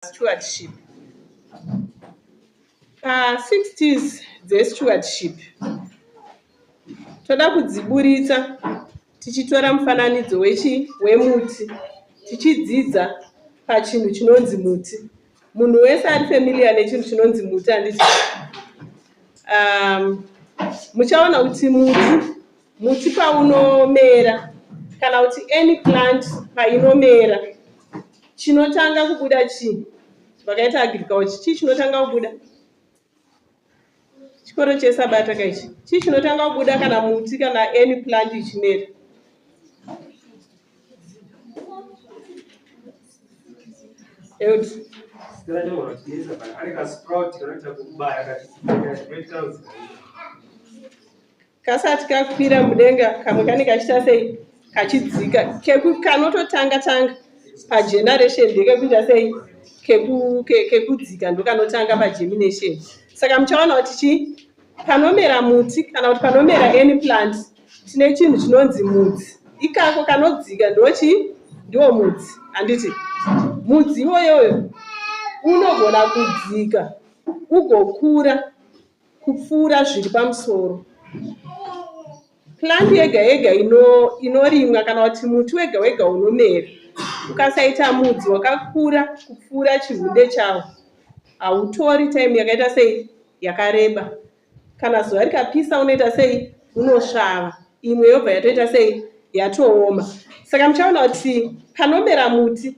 Stewardship. Pa-60s dzestewardship toda kudziburitsa tichitora mufananidzo wechi wemuti tichidzidza pachinhu chinonzi muti. Munhu wese ari familiar nechinhu chinonzi muti handiti? Um, muchaona kuti muti muti paunomera kana kuti any plant painomera Chinotanga kubuda chii? Vakaita agriculture, chii chinotanga kubuda? Chikoro chesabata kaichi. Chii chinotanga kubuda kana muti kana any plant ichimera? Euti. Kasati kakwira mudenga kamwe kane kachiita sei kachidzika kanototanga tanga pageneration ndekekuita sei kekudzika ndokanotanga pagemination saka muchaona kuti chii panomera muti kana kuti panomera any plant tine chinhu chinonzi mudzi ikako kanodzika ndochi ndiwo mudzi handiti mudzi iwoyoyo unogona kudzika ugokura kupfuura zviri pamusoro. Plant yega yega inorimwa kana kuti muti wega wega unomera ukasaita mudzi wakakura kupfuura chihunde chawo hautori time yakaita sei yakareba. Kana zuva rikapisa unoita sei unosvava imwe yobva yatoita sei yatooma. Saka muchaona kuti panomera muti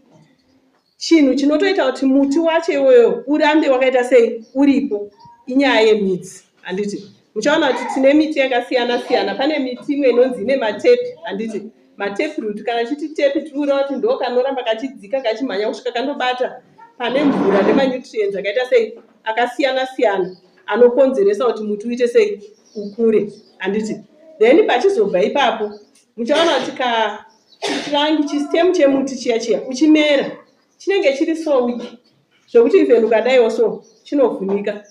Chinhu chinotoita kuti muti wacho iwoyo urambe wakaita sei uripo inyaya yemidzi handiti muchaona kuti tine miti yakasiyana siyana pane miti imwe inonzi ine matepi handiti matepi root kana chiti tepi tiri kureva kuti ndo kanoramba kachidzika kachimhanya kusvika kandobata pane mvura nemanutrients akaita sei akasiyana siyana anokonzeresa kuti muti uite sei ukure handiti then pachizobva ipapo muchaona kuti ka Chitrangi chistem chemuti chiya chiya uchimera chinenge chiri so weak zvekuti even ukadaiwo so chinovhunika.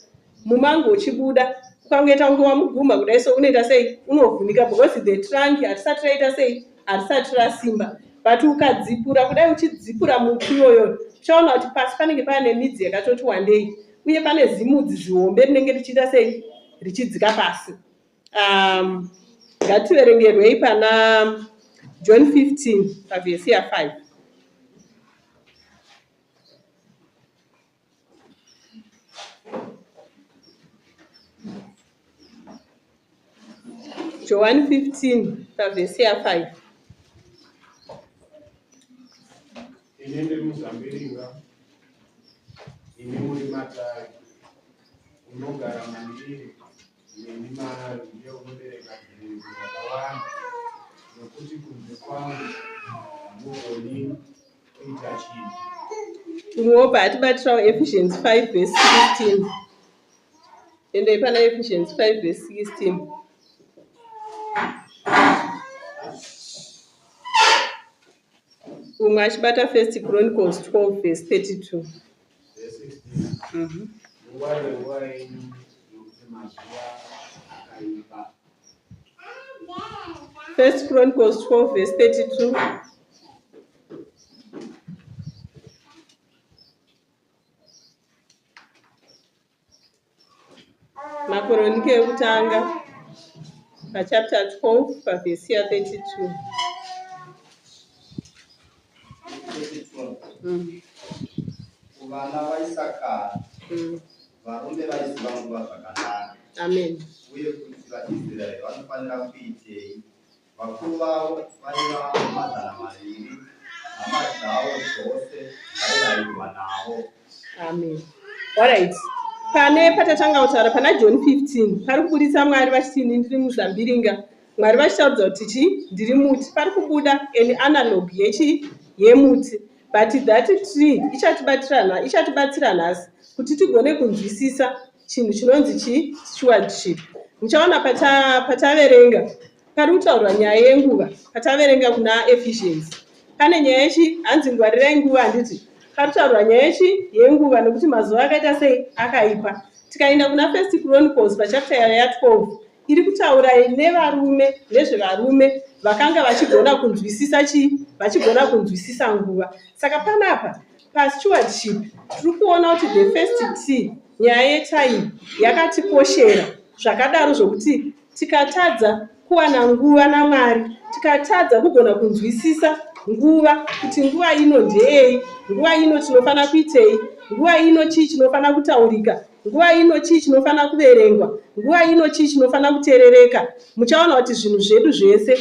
Mumango uchibuda ukangoita kunge wamugumha kudai so unoita sei unovhunika because the trunk harisati raita sei harisati rasimba but ukadzipura kudai uchidzipura muti iyoyo uchaona kuti pasi panenge pane midzi yakatoti wandei uye pane zimudzi zihombe rinenge richiita sei richidzika pasi. Um, ngativerengerwei pana John 15 pavhesi ya 5. John 15 pavhesi ya 5. Ini ndiri muzambiringa, imi muri matare, unogara mandiri Neni maari ndiye unobereka zvibereko zvakawanda, nokuti kunze kwangu hamugoni kuita chinhu. Umwe wobva atibatirawo Ephesians 5 verse 16. Endei pana Ephesians 5 verse 16. Umwe achibata First Chronicles 12 verse 32. First Chronicles 12 verse 32. Makoronike ekutanga pachapter 12 pavhesi ya 32. Kuvana vaIsakari, varume vaiziva nguva zvakanaka. Amen. Uye kuti vaIsraeri vanofanira kuitei. Vakuru vavo vaiva 200, hama dzavo dzose dzairayirwa navo. Amen. Alright. Pane patatanga kutaura pana John 15 pari kuburitsa Mwari vachiti ini ndiri muzambiringa. Mwari vachitaridza kuti chi ndiri muti. Pari kubuda an analog yechi yemuti. But that tree ichatibatsira ichatibatsira nhasi kuti tigone kunzwisisa chinhu chinonzi chi stewardship. Muchaona pataverenga pari kutaurwa nyaya yenguva pataverenga kuna Ephesians pane nyaya yechi hanzi ngwarirai nguva handiti pari kutaurwa nyaya yechi yenguva nekuti mazuva akaita sei akaipa tikaenda kuna First Chronicles pachapter ya 12 iri kutaura nevarume nezvevarume vakanga vachigona kunzwisisa chii vachigona kunzwisisa nguva saka panapa Pastewardship tiri kuona kuti the first T, nyaya yetime, yakatikoshera zvakadaro zvokuti tikatadza kuwana nguva naMwari, tikatadza kugona kunzwisisa nguva kuti nguva ino ndeyei, nguva ino tinofanira kuitei, nguva ino chii chinofanira kutaurika, nguva ino chii chinofanira kuverengwa, nguva ino chii chinofanira kuteerereka, muchaona kuti zvinhu zvedu zvese,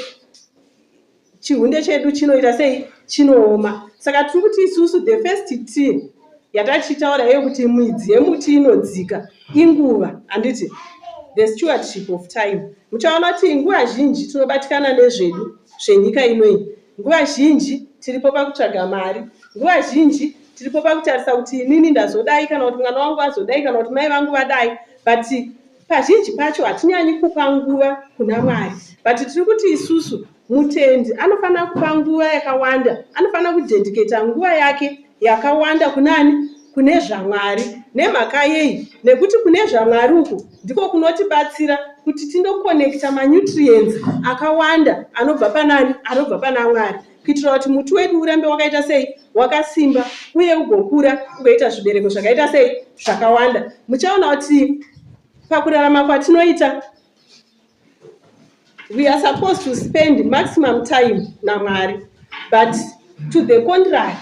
chihunde chedu chinoita sei? Chinooma. Saka tiri kuti isusu the first T yatachitaura iyo kuti midzi yemuti inodzika inguva, handiti? The stewardship of time. Muchaona kuti nguva zhinji tinobatikana nezvedu zvenyika inoyi. Nguva zhinji tiripo pakutsvaga mari, nguva zhinji tiripo pakutarisa kuti inini ndazodai, kana kuti mwana wangu azodai, kana kuti mai vangu vadai, but pazhinji pacho hatinyanyi kupa nguva kuna Mwari. But tiri kuti isusu mutendi anofanira kupa nguva yakawanda, anofanira kudedicata nguva yake yakawanda kunani? Kune zvaMwari. Nemhaka yei? Nekuti kune zvaMwari uku ndiko kunotibatsira kuti tindokonekta manutrients akawanda anobva panani? Anobva pana Mwari, kuitira kuti muti wedu urambe wakaita sei? Wakasimba, uye ugokura ugoita zvibereko zvakaita sei? Zvakawanda. Muchaona kuti pakurarama kwatinoita, we are supposed to spend maximum time naMwari, but to the contrary,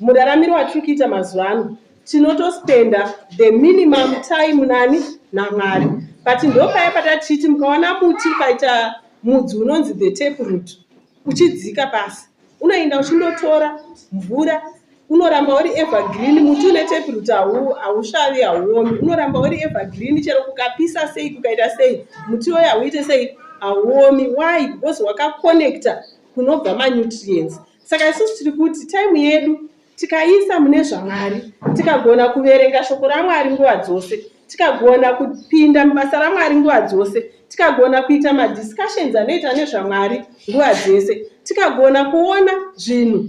muraramiro watiri kuita mazuva ano, tinotospenda the minimum time nani? NaMwari. But ndopaya patachiti mukaona muti ukaita mudzi unonzi the tap root, uchidzika pasi, unoenda uchindotora mvura, unoramba uri evergreen. Muti une tap root hausvavi, hauomi, unoramba uri evergreen. Chero kukapisa sei, kukaita sei, muti uyoyo hauite sei? Hauomi. Why? Because wakakonekta kunobva manutrients. Saka isusu tiri kuti time yedu tikaisa mune zvaMwari, tikagona kuverenga shoko raMwari nguva dzose, tikagona kupinda mubasa raMwari nguva dzose, tikagona kuita madiscussions anoita nezvaMwari nguva dzese, tikagona kuona zvinhu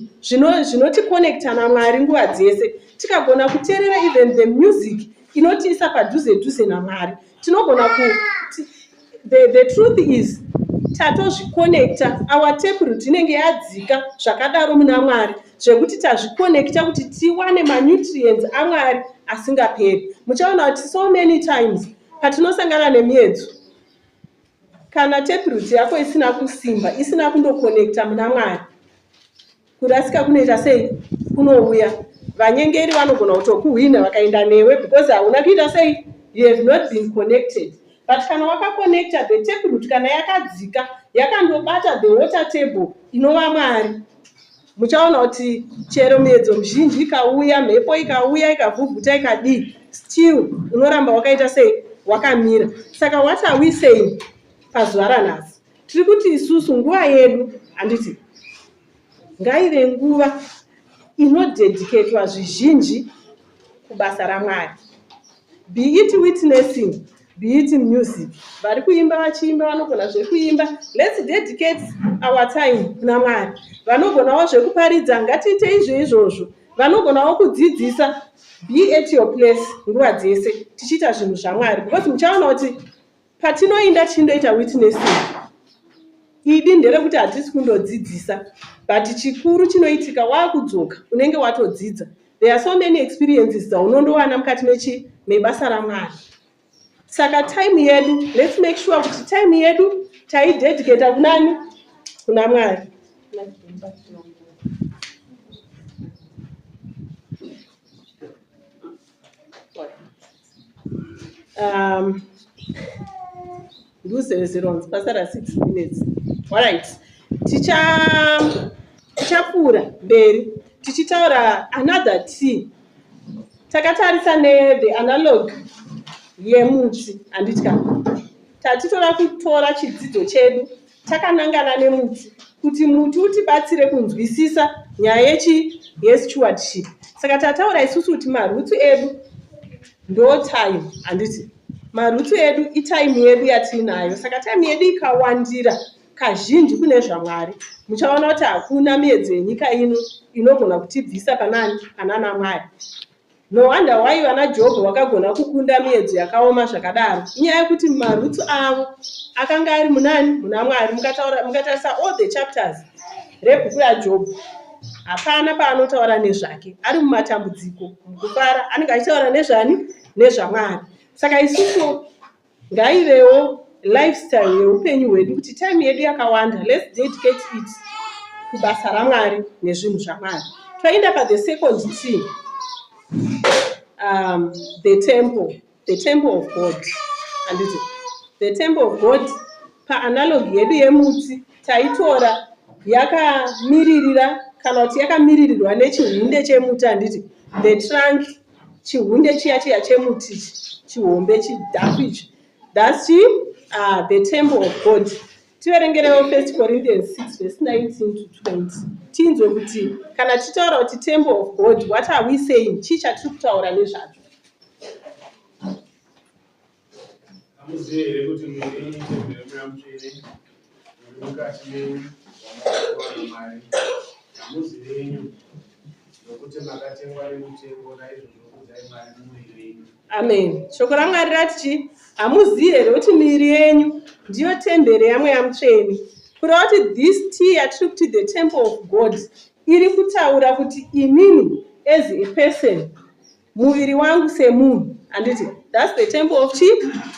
zvinotikonekta naMwari nguva dzese, tikagona kuteerera even the music inotiisa padhuze dhuze naMwari, tinogona ku the truth is tatozvikonekta. Our taproot inenge yadzika zvakadaro muna Mwari zvekuti tazvikonekta kuti tiwane manutrients aMwari asingaperi. Muchaona kuti so many times patinosangana nemiedzo, kana taproot yako isina kusimba, isina kundokonekta muna Mwari, kurasika kunoita sei? Kunouya. Vanyengeri vanogona kutokuhwina vakaenda newe because hauna kuita sei? You have not been connected. But kana wakakonekta, the taproot kana yakadzika yakandobata the water table inova Mwari, muchaona kuti chero miedzo mizhinji ikauya, mhepo ikauya, ikavhuvhuta, ikadii, still unoramba wakaita sei? Wakamira. Saka what are we saying pazuva ranhasi? Tiri kuti isusu nguva yedu, handiti, ngaive nguva inodedicatwa zvizhinji kubasa raMwari, be it witnessing, be it music, vari kuimba vachiimba, vanogona zvekuimba, let's dedicate our time kuna Mwari. Vanogonawo zvekuparidza, ngatiite izvo izvozvo. Vanogonawo kudzidzisa, be at your place nguva dzese tichiita zvinhu zvaMwari, because muchaona kuti patinoinda tichindoita witnessing, idi nderekuti hatisi kundodzidzisa, but chikuru chinoitika, waakudzoka unenge watodzidza. There are so many experiences dzaunondowana mukati mechi mebasa raMwari. Saka time yedu, let's make sure kuti time yedu taidedicata kunani? Kuna Mwari. Nduzevezeronzi pasara 6 minutes. Alright, tichapfuura mberi tichitaura another T. Takatarisa nethe analog yemuti, handiti? Tatitora kutora chidzidzo chedu takanangana nemuti kuti muti utibatsire kunzwisisa nyaya yechi yestewardship. Saka tataura isusu kuti maroots edu ndo time, handiti? Maroots edu itime yedu yatiinayo. Saka time yedu ikawandira kazhinji kune zvaMwari, muchaona kuti hakuna miedzo yenyika ino inogona kutibvisa panani? Panana Mwari. No wonder why vana Jobho vakagona kukunda miedzo yakaoma zvakadaro. Inyaya yekuti maroots avo akanga ari munani? Muna Mwari. Mukatarisa all the chapters rebhuku yaJobho. Hapana paanotaura nezvake. Ari mumatambudziko, mukufara, anenge achitaura nezvani? NezvaMwari. Saka isusu ngaivewo lifestyle yeupenyu hwedu kuti time yedu yakawanda, let's dedicate it kubasa raMwari nezvinhu zvaMwari. Toenda pa the second T, the temple, the temple of God. Handiti the temple of God paanalogy yedu yemuti taitora yakamiririra kana kuti yakamiririrwa nechihunde chemuti, handiti the trunk, chihunde chiya chiya chemuti chihombe chidhafu ichi, that's the temple of God. Tiverengerewo 1 Corinthians 6 verse 19 to 20, tinzwe kuti kana tichitaura kuti temple of God, what are we saying? Chii chatiri kutaura nezvacho? Hamuzivi here kuti miviri yenyu itemberi yeMweya Mutsvene uri mukati menyu, wamakapiwa naMwari? Hamuzi venyu, nokuti makatengwa nemutengo. Naizvozvo kudzai Mwari mumuviri wenyu. Amen. Shoko raMwari rati chii? Hamuzivi here kuti miviri yenyu ndiyo temberi yaMweya Mutsvene? Kureva kuti this T yatiri kuti the temple of God iri kutaura kuti inini as a person, muviri wangu semunhu, handiti that's the temple of chi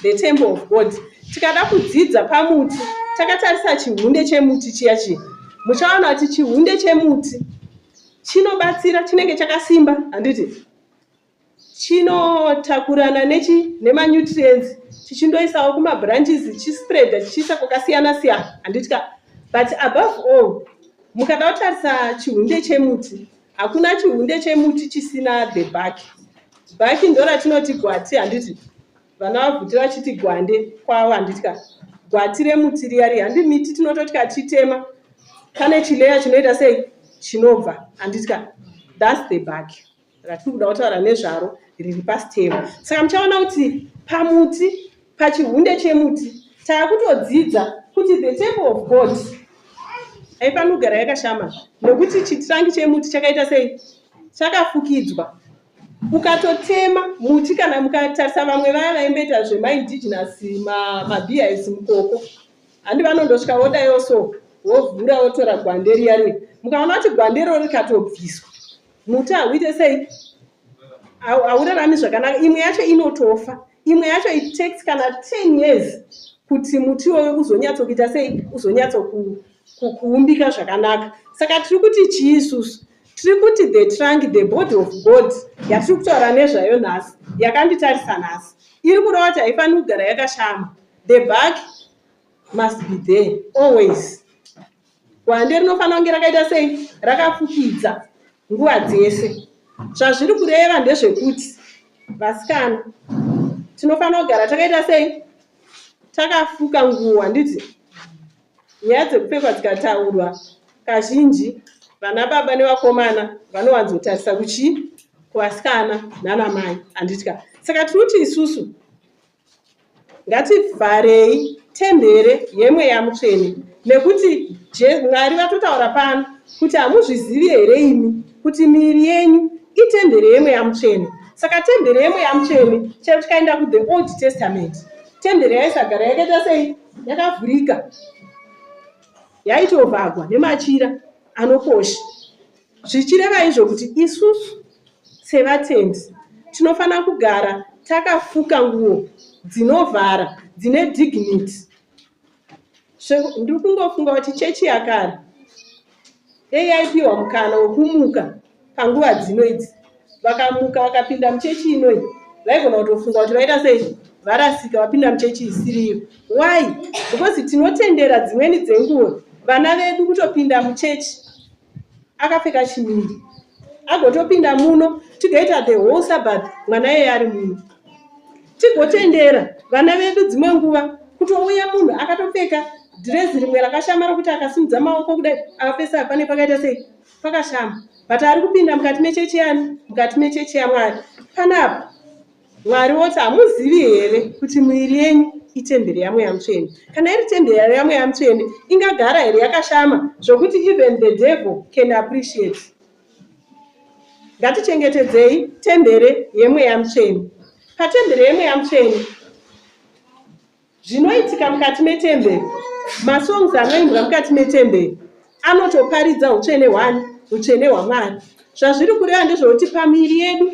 the temple of God. Tikada kudzidza pamuti, takatarisa chihunde chemuti chiya chiya, muchaona kuti chihunde chemuti chinobatsira, chinenge chakasimba, handiti chinotakurana nechi nemanutrients chichindoisawo kumabranches, chispreada chichiisa kwakasiyana siyana, handiti ka? But above all, mukada kutarisa chihunde chemuti, hakuna chihunde chemuti chisina the bark. Bark ndo ratinoti gwati, handiti vana vabvuti vachiti gwande kwavo, handiti ka? Gwati remuti riya riya, handi miti tinototi kachitema pane chilayer chinoita sei, chinobva, handiti ka? That's the bark ratiri kuda kutaura nezvaro riri pastem. Saka muchaona kuti pamuti, pachihunde chemuti, taakutodzidza kuti the temple of God haifaniri kugara yakashama, nekuti chitrunk chemuti chakaita sei? Chakafukidzwa. Ukatotema muti, kana mukatarisa vamwe vaya vaimboita zvemaindigenous mabeehives mukoko, handi vanondosvika vodaiwo so, wovhura wotora gwande riya riya. Mukaona kuti gwande iroro rikatobviswa, muti hauite sei? Haurarami zvakanaka. Imwe yacho inotofa, imwe yacho it takes kana 10 years kuti muti iwoyo uzonyatsokuita sei, uzonyatsokuumbika zvakanaka. Saka tiri kuti chii isusu? Tiri kuti the trunk, the body of God yatiri kutaura nezvayo nhasi, yakanditarisa nhasi, iri kureva kuti haifaniri kugara yakashama. The bark must be there always. Gwande rinofanira kunge rakaita sei? Rakafukidza nguva dzese. Zvazviri kureva ndezvekuti vasikana tinofanira kugara takaita sei? Takafuka nguo, handiti nyaya dzekupfekwa dzikataurwa kazhinji, vana baba nevakomana vanowanzotarisa kuchii? Kuvasikana nanamai, handitya? Saka tiri kuti isusu ngativharei tembere yeMweya Mutsvene, nekuti Mwari vatotaura pano kuti hamuzvizivi here imi kuti miviri yenyu itembere yeMweya Mutsvene? Saka tembere yeMweya Mutsvene, chero tikaenda kuthe Old Testament, tembere yaisagara yakaita sei? Yakavhurika. Yaitovhagwa nemachira anokosha, zvichireva izvo kuti isusu sevatendi tinofanira kugara takafuka nguo dzinovhara, dzine dignity. Ndiri kungofunga kuti chechi yakare dei yaipiwa mukana wekumuka panguva dzino idzi, vakamuka vakapinda muchechi inoi, vaigona kutofunga kuti vaita sei, varasika, vapinda muchechi isiriyo. Why? Because tinotendera dzimweni dzenguva vana vedu kutopinda muchechi akapfeka chimini, agotopinda muno, tigoita the whole Sabbath mwana iyeye ari muno. Tigotendera vana vedu dzimwe nguva kutouya munhu akatopfeka dhirezi rimwe rakashama rokuti akasimudza maoko kudai, akapesa pane pakaita sei? Pakashama. But ari kupinda mukati mechechi yani? Mukati mechechi yaMwari. Panapa Mwari woti, hamuzivi here kuti miviri yenyu itemberi yaMweya Mutsvene? Kana iri temberi yaMweya Mutsvene, ingagara here yakashama zvokuti even the devil can appreciate? Ngatichengetedzei tembere yeMweya Mutsvene. Patembere yeMweya Mutsvene, zvinoitika mukati metemberi, masongs anoimbwa mukati metemberi anotoparidza utsvene hwani. Utsvene hwaMwari. Zvazviri kureva ndezvekuti pamiri yedu,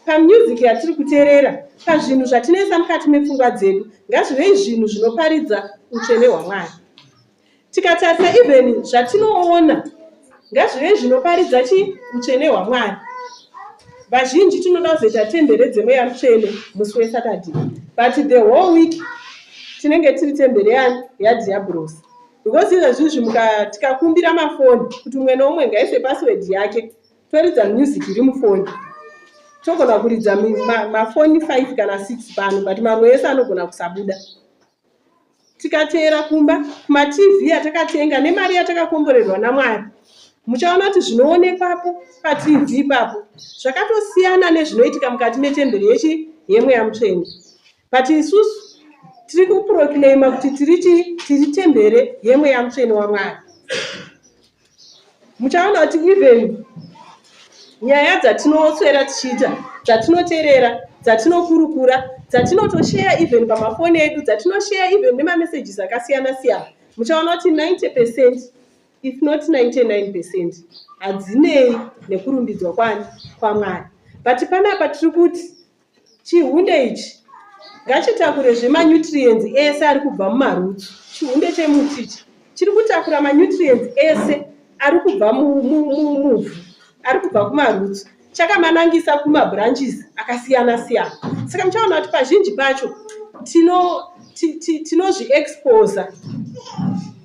pamusic yatiri kuteerera, pazvinhu zvatinoisa mukati mepfungwa dzedu, ngazvivei zvinhu zvinoparidza utsvene hwaMwari. Tikatarisa even zvatinoona, ngazvive zvinoparidza chi utsvene hwaMwari. Vazhinji tinoda kuzoita tembere dzemweya mutsvene musi weSaturday, but the whole week tinenge tiri tembere yani? Yadhiabhurosi. Because izvezvizvi tikakumbira mafoni kuti umwe neumwe ngaise password yake, toridza music iri mufoni, togona kuridza mafoni 5 kana 6 pano, but mamwe ese anogona kusabuda. Tikateera kumba kumaTV atakatenga nemari yatakakomborerwa naMwari, muchaona kuti zvinoonekwapo paTV ipapo zvakatosiyana nezvinoitika mukati metemberi yechi yemweya mutsvene. But isusu tiri kuproclaima kuti tiri chii? Tiri tembere yemweya mutsvene waMwari. Muchaona kuti even nyaya dzatinoswera tichiita, dzatinoteerera, dzatinokurukura, dzatinotosheya even pamafoni edu, dzatinosheya even nemamessages akasiyana siyana, muchaona kuti 90%, if not 99%, hadzinei nekurumbidzwa kwani? KwaMwari. But panapa tiri kuti chihunde ichi ngachitakure zvemanutrients ese ari kubva mumaroots. Chihunde chemuti ichi chiri kutakura manutrients ese ari kubva muvhu, ari kubva kumaroots, chakamanangisa kumabranches akasiyana siyana. Saka muchaona kuti pazhinji pacho tinozviexposa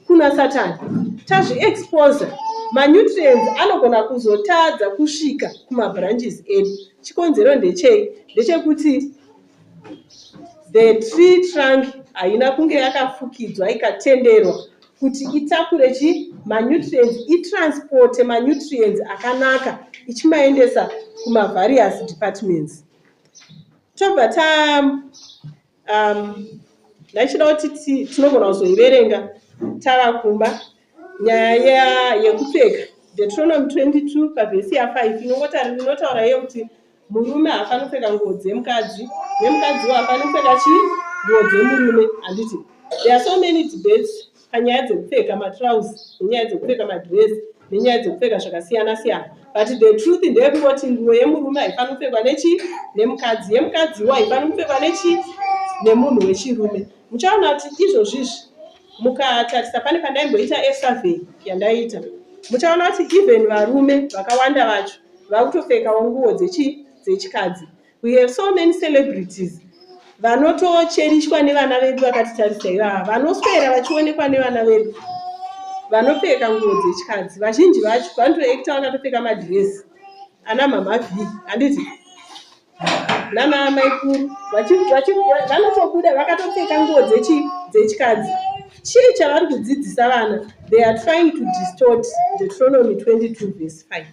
kuna Satani. Tazviexposa, manutrients anogona kuzotadza kusvika kumabranches edu. Chikonzero ndechei? Ndechekuti the tree trunk haina kunge yakafukidzwa, ikatenderwa kuti itakure chi manutrients, itransporte manutrients akanaka ichimaendesa kumavarious departments. Tobva ta ndachida kuti tinogona kuzoiverenga tava kumba, nyaya yekupfeka. Deuteronomy 22 pavhesi ya5 inotaura iyo kuti murume haafaniri kupfeka nguo dzemukadzi, nemukadziwo haafaniri kupfeka chii? Nguo dzemurume, handiti? There are so many debates panyaya dzekupfeka matrausi nenyaya dzekupfeka madhirezi nenyaya dzekupfeka zvakasiyana siyana, but the truth ndeyekungoti nguo yemurume haifaniri kupfekwa nechi nemukadzi, yemukadziwo haifaniri kupfekwa nechi nemunhu wechirume. Muchaona kuti izvozvizvi mukatarisa, pane pandaimboita esurvey yandaiita, muchaona kuti even varume vakawanda vacho vakutopfekawo nguo dzechikadzi. We have so many celebrities vanotocherishwa nevana vedu vakatitarisa ivava, vanoswera vachionekwa nevana vedu, vanopfeka nguo dzechikadzi. Vazhinji vacho vanotoacta vakatopfeka madhirezi, ana Mama V, handiti, nana maikuru, vanotobuda vakatopfeka nguo dzechikadzi. Chii chavari kudzidzisa vana? They are trying to distort Deuteronomy 22 verse 5,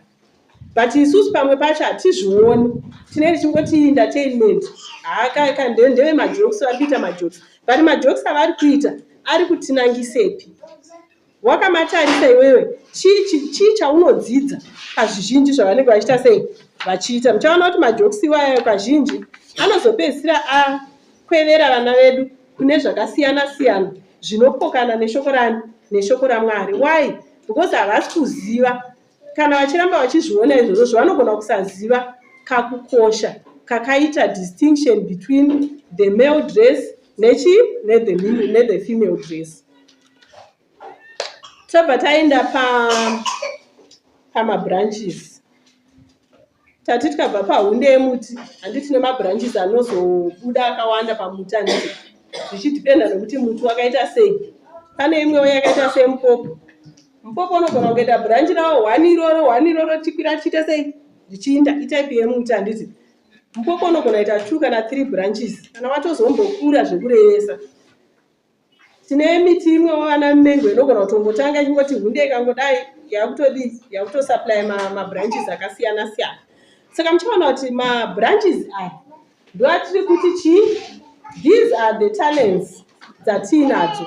but isusu pamwe pacho hatizvioni. Tinenge tichingoti entertainment, haakaka, ndeve majokes, vari kuita majokes, but majokes avari kuita ari kutinangisepi? Wakamatarisa iwewe, chii chaunodzidza pazvizhinji zvavanenge vachiita sei vachiita? Muchaona kuti majokes iwayo kazhinji anozopedzisira akwevera vana vedu kune zvakasiyana siyana zvinopokana neshoko rani? Neshoko raMwari. Why? Because havasi kuziva. Kana vachiramba vachizviona izvozvo, vanogona kusaziva kakukosha kakaita distinction between the male dress nechi nethe female dress. Tobva taenda pamabranches. Tati tikabva pahunde yemuti, handiti, nemabranches anozobuda akawanda pamuti, handiti, zvichidhipenda nekuti muti wakaita sei. Pane imwewo yakaita semupopo. Mupopo unogona kungoita branch rawo one iroro, one iroro, tikwira tichiita sei, zvichiinda. Itype yemuti, handiti? Mupopo unogona kuita two kana three branches kana watozombokura zvekurevesa. Tine miti imwewo, vana mumengo, inogona kutongotanga ichingoti hunde ikangodai, yakutodii, yakutosupply mabranches akasiyana siyana. Saka muchaona kuti mabranches aya ndoatiri kuti chii? These are the talents dzatiinadzo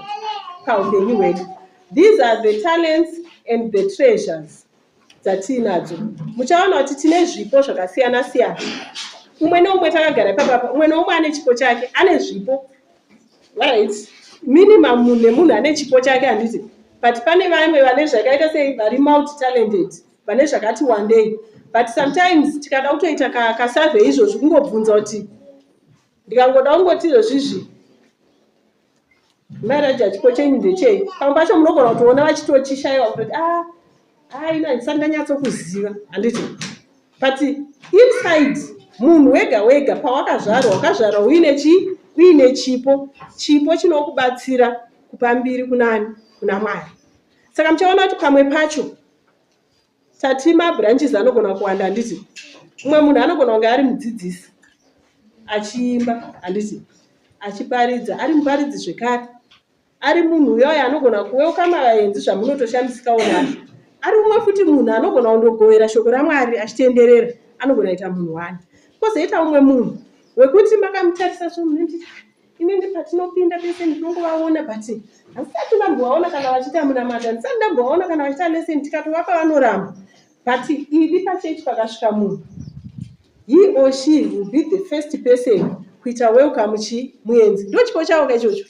paupenyu hwedu. These are the talents and the treasures dzatiinadzo. Muchaona kuti tine zvipo zvakasiyana siyana. Umwe neumwe takagara ipapapa, umwe neumwe ane chipo chake, ane zvipo, right? Minimum munhu nemunhu ane chipo chake, handiti? But pane vamwe vane zvakaita sei, vari multi talented. Vane zvakati wandei, but sometimes tikada kutoita kasurvey izvozvi, kungobvunza kuti, ndikangoda kungoti izvozvizvi, "Maraja, chipo chenyu ndechei?" Pamwe pacho munogona kutoona vachitochishayiwa, kutoti, "A ah, ina handisati ndanyatsokuziva," handiti? But inside munhu wega wega, pawakazvarwa, wakazvarwa uine chii? Uine chipo. Chipo chinokubatsira kupa mbiri kunani? Kuna Mwari. Saka muchaona kuti pamwe pacho tati mabranches anogona kuwanda, handiti? Mumwe munhu anogona kunge ari mudzidzisi, achiimba, handiti, achiparidza, ari muparidzi zvekare, ari munhu uyoyo anogona kuwelcoma vaenzi zvamunotoshamisikawo nazvo, ari umwe futi munhu anogona kundogovera shoko raMwari achitenderera. Anogona kuita munhu wani. Kwozoita umwe munhu wekuti makamutarisa so munoti, "Inini patinopinda pese ndinongovaona, but handisati ndambovaona kana vachiita munamata, handisati ndambovaona kana vachiita lesson." Tikatovapa vanoramba. But idi pachechi pakasvika munhu, he or she will be the first person kuita welcome chi muenzi. Ndo chipo chavo kaichocho,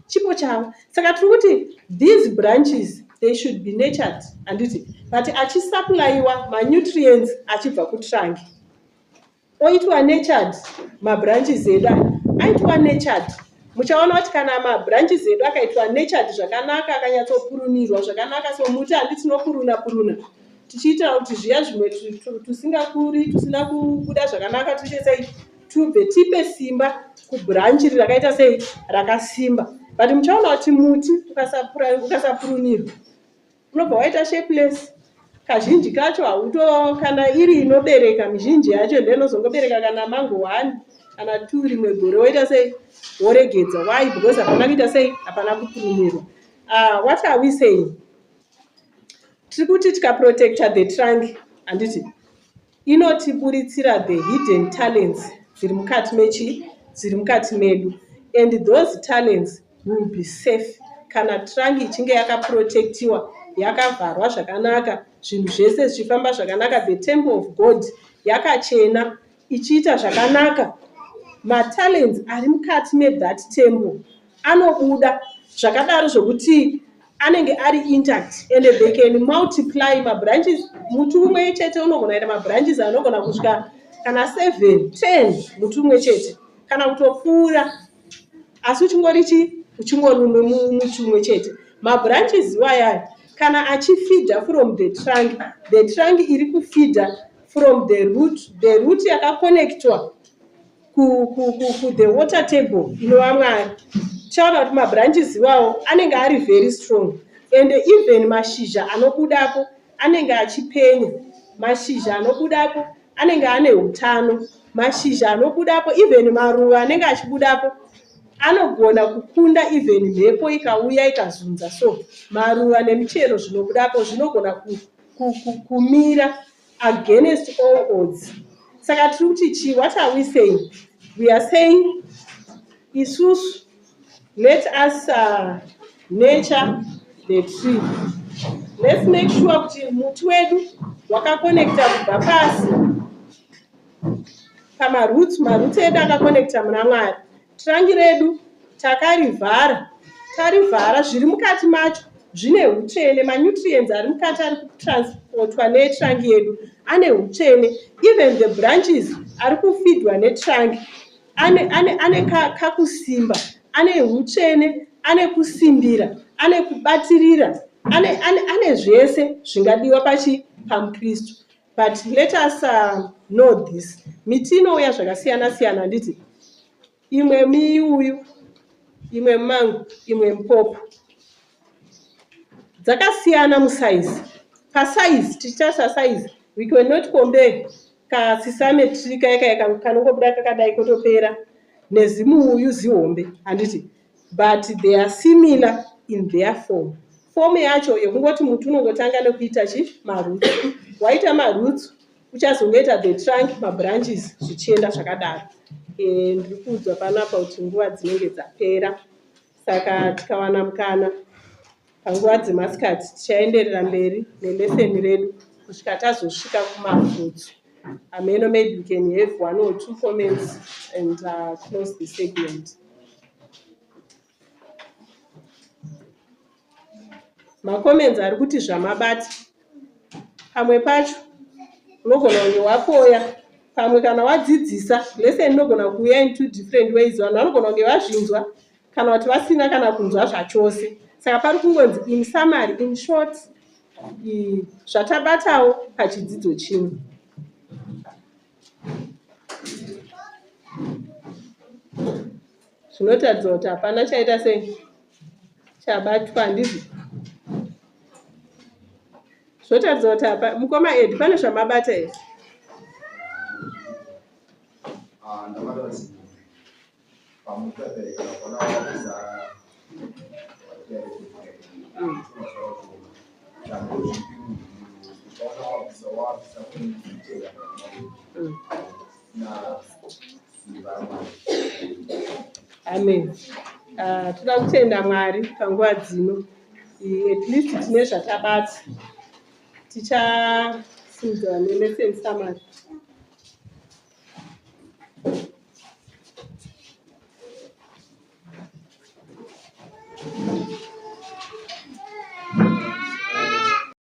chipo chavo. Saka tiri kuti these branches, they should be nurtured, handiti? But achisupplyiwa manutrients achibva kutrunk, oitwa nurtured. Mabranches edu aya aitwa nurtured, muchaona kuti kana mabranches edu akaitwa nurtured zvakanaka, akanyatsopurunirwa zvakanaka, so muti, handi, tinopuruna puruna tichiitira kuti zviya zvimwe tusingakuri, tusina kubuda zvakanaka, tiite sei? Tubve, tipe simba kubranch rakaita sei? Rakasimba. But muchaona kuti muti ukasapurunirwa unobva waita shapeless. Kazhinji kacho hauto, kana iri inobereka, mizhinji yacho ndoinozongobereka kana mango one kana two rimwe gore, woita sei? Woregedza. Why? Because hapana kuita sei? Hapana kupurunirwa. What are we saying? Tiri kuti tikaprotecta the trunk, handiti, inotiburitsira the hidden talents dziri mukati mechi dziri mukati medu, and those talents will be safe kana trunk ichinge yakaprotectiwa, yakavharwa zvakanaka, zvinhu zvese zvichifamba zvakanaka, the temple of God yakachena, ichiita zvakanaka. Matalents ari mukati methat temple anobuda zvakadaro zvokuti anenge ari intact and they can multiply mabranches. Muti umwe chete unogona kuita mabranches anogona kusvika kana 7, 10, muti umwe chete, kana kutopfuura, asi uchingori chi uchingori muti umwe chete. Mabranches iwayaya kana achifeeda from the trunk, the trunk iri kufeeda from the root, the root yakaconnectwa kuthe water table inova Mwari, tichaona kuti mabranches iwawo anenge ari very strong, and even mashizha anobudapo anenge achipenya, mashizha anobudapo anenge ane utano, mashizha anobudapo, even maruva anenge achibudapo anogona kukunda even mhepo ikauya ikazunza. So maruva nemichero zvinobudapo zvinogona kumira against all odds. Saka tiri kuti chii? What are we saying? We are saying isusu, let us nurture the tree. Let's make sure kuti muti wedu wakaconnecta kubva pasi pamaroots, maroots edu akaconnecta muna Mwari. Trunk redu takarivhara, tarivhara, zviri mukati macho zvine utsvene. Manutrients ari mukati ari kutransportwa netrunk yedu ane utsvene. Even the branches ari kufeedwa netrunk ane kakusimba, ane utsvene, ane kusimbira, ane kubatirira, ane zvese zvingadiwa pachi pamukristu. But let us know this: miti inouya zvakasiyana siyana, handiti? Imwe miuyu, imwe mango, imwe mupopo, dzakasiyana musaizi. Pasaizi, tichitarisa saizi, we cannot compare kasesame tree kaya kanongobuda kakadai kotopera nezimuuyu zihombe, handiti? But they are similar in their form. Form yacho yekungoti muti unongotanga nekuita chi maroots, waita maroots, uchazongoita the trunk, mabranches, zvichienda zvakadaro. Ndiri kuudzwa panapa kuti nguva dzinenge dzapera, saka tikawana mukana panguva dzemasikati tichaenderera mberi nelesson redu kusvika tazosvika kumafruits. Ameno, maybe we can have one or two comments and close the segment. Macomments ari kuti zvamabata. Pamwe pacho unogona kunge wapoya, pamwe kana wadzidzisa lesson inogona kuuya in two different ways. Vanhu vanogona kunge vazvinzwa kana kuti vasina kana kunzwa zvachose. Saka pari kungonzi in summary, in short, zvatabatawo pachidzidzo chino. Zvinotaridza kuti hapana chaita sei chabatwa, handizvo? Zvotaridza kuti hapa mukoma Ed pane zvamabata here? Ah, ndabata kuti pamupepe kana kuona wakuzara Amen. Toda kutenda Mwari panguva dzino. At least tine zvatabata. Tichasimudza nelesson summary.